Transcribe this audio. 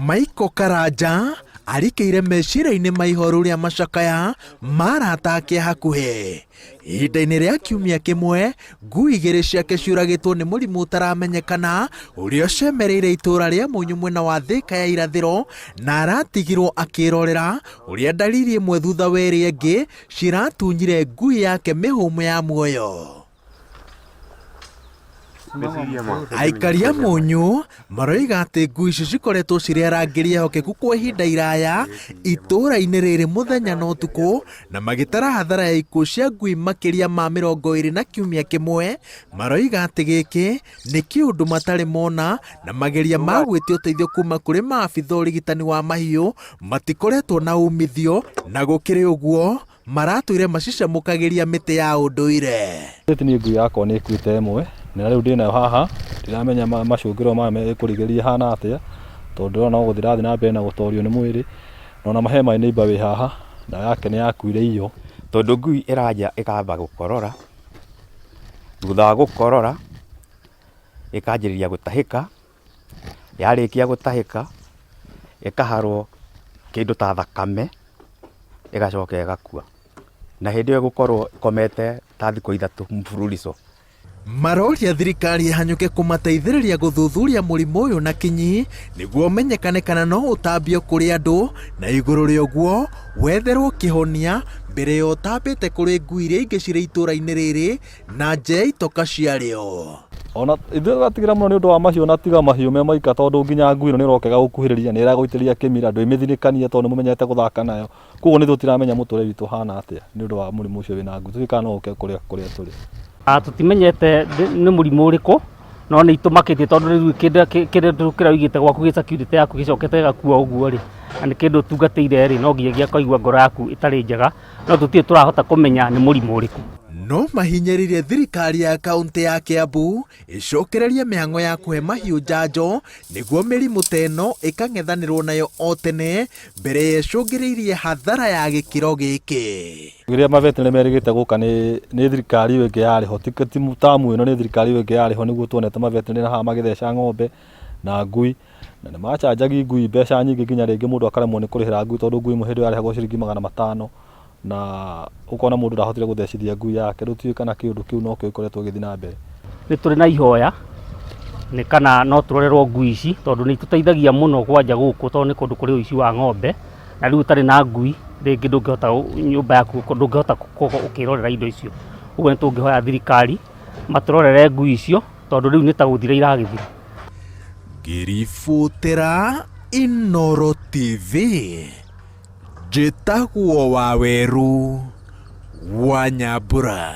Michael Karanja arikĩire meciria-inĩ ma ihoru rĩa macakaya ma arata ake a hakuhĩ. Ihinda-inĩ rĩa kiumia kĩmwe, ngui igĩrĩ ciake ciũragĩtwo nĩ mũrimũ ũtaramenyekana ũrĩa ũcemereire itũũra rĩa Mũnyũ mwena wa Thĩka ya irathĩro na aratigirwo akĩrorera ũrĩa ndariri ĩmwe thutha wa ĩrĩa ĩngĩ ciratunyire ngui yake mĩhũmũ ya muoyo. Aikari a Mũnyũ maroiga atĩ ngui icio cikoretwo cirĩ arangĩri ehokeku kwa ihinda iraya itũũra-inĩ rĩrĩ mũthenya na ũtukũ na magĩtara hathara ya ikuũ cia ngui makĩria ma 20 na kiumia kĩmwe. Maroiga atĩ gĩkĩ nĩ kĩũndũ matarĩ mona na mageria ma gwĩtia ũteithio kuma kũrĩ maabitha ũrigitani wa mahiũ matikoretwo na umithio na gũkĩrĩ ũguo maratũire macicamũkagĩria mĩtĩ ya ũndũire. Niĩ ngui yakwa nĩ ĩkuĩte ĩmwe, na rĩu ndĩnayo haha, ndiramenya macũngĩrĩro mayo ĩkũrigĩrĩria ĩhana atĩa, tondũ ndĩrona no gũthiĩ ĩrathiĩ na mbere na gũtorio nĩ mwĩrĩ, na ona he my neighbour wĩ haha, na yake nĩ yakuire iyo. Tondũ ngui ĩranjia ĩkamba gũkorora, thutha wa gũkorora ĩkanjĩrĩria gũtahĩka, Yarĩkia gũtahĩka, ĩkaharwo kĩndũ ta thakame, ĩgacoka ĩgakua. Na hĩndĩ ĩyo ĩgũkorwo ĩkomete ta thikũ ithatũ mfululizo. Maroria thirikari ĩhanyũke kũmateithĩrĩria gũthuthuria mũrimũ ũyũ na kinyi nĩguo ũmenyekane kana no ũtambio kũrĩ andũ na igũrũ rĩa ũguo wetherwo kĩhonia mbere ya ũtambĩte kũrĩ ngui iria ingĩ cirĩ itũra-inĩ rĩrĩ na nja ya itoka ciarĩo. Ona ithuĩ tũratigĩra mũno nĩ ũndũ wa mahiũ na tiga mahiũ me maika tondũ nginya ngui ĩno nĩ ĩroka ĩgagũkuhĩrĩria nĩ ĩragũitĩrĩria kĩmira ndwĩmĩthinĩkania tondũ nĩ mũmenyerete gũthaka nayo. Koguo nĩ tũtiramenya mũtũrĩre witũ ũhana atĩa nĩ ũndũ wa mũrimũ ũcio wĩna ngui. Tũtiũĩ kana no ũke kũrĩa kũrĩa tũrĩ. Tũtimenyete nĩ mũrimũ ũrĩkũ no nĩ itũmakĩtie tondũ rĩu kĩndũ kĩrĩa ũigĩte gwaku gĩ security yaku gĩcokete gĩgakua ũguo rĩ, na nĩ kĩndũ ũtungatĩire rĩ, no nginyagia ũkaigua ngoro yaku ĩtarĩ njega. No tũtirĩ tũrahota kũmenya nĩ mũrimũ ũrĩkũ. No mahinyĩrĩrie thirikari ya kaũntĩ ya Kiambu ĩcokererie mĩhang'o ya kũhe mahiũ njanjo nĩguo mĩrimũ ta ĩno ĩkang'ethanĩrwo nayo o tene mbere ya ĩcũngĩrĩirie hathara ya gĩkĩro gĩkĩ. Rĩrĩa ma veterinary merĩgĩte gũka nĩ nĩ thirikari ĩyo ĩngĩ yarĩ ho, ti tamu ĩno nĩ thirikari ĩyo ĩngĩ yarĩ ho nĩguo tuonete ma veterinary haha magĩtheca ng'ombe na ngui. Na nĩ machanjagi ngui mbeca nyingĩ nginya rĩngĩ mũndũ akaremwo nĩ kũrĩhĩra ngui tondũ ngui ĩmwe hĩndĩ ĩyo yarĩhagwo ciringi 500 na ũkona mũndũ ndahotire gũthecithia ngui yake. Rĩu tũtiũĩ kana kĩũndũ kĩu nokĩo gĩkoretwo gĩgĩthiĩ na mbere. Nĩ tũrĩ na ihoya nĩ kana no tũrorerwo ngui ici tondũ nĩ itũteithagia mũno kwanja gũkũ tondũ nĩ kũndũ kũrĩ ũici wa ng'ombe na rĩu ũtarĩ na ngui rĩngĩ ndũngĩhota nyũmba yaku ndũngĩhota gũkorwo ũkĩrorera indo icio. Ũguo nĩ tũngĩhoya thirikari matũrorere ngui icio tondũ rĩu nĩ ta gũthira iragĩthira. Ngĩribotera Inooro TV, njĩtagwo Wawerũ wa Nyambura.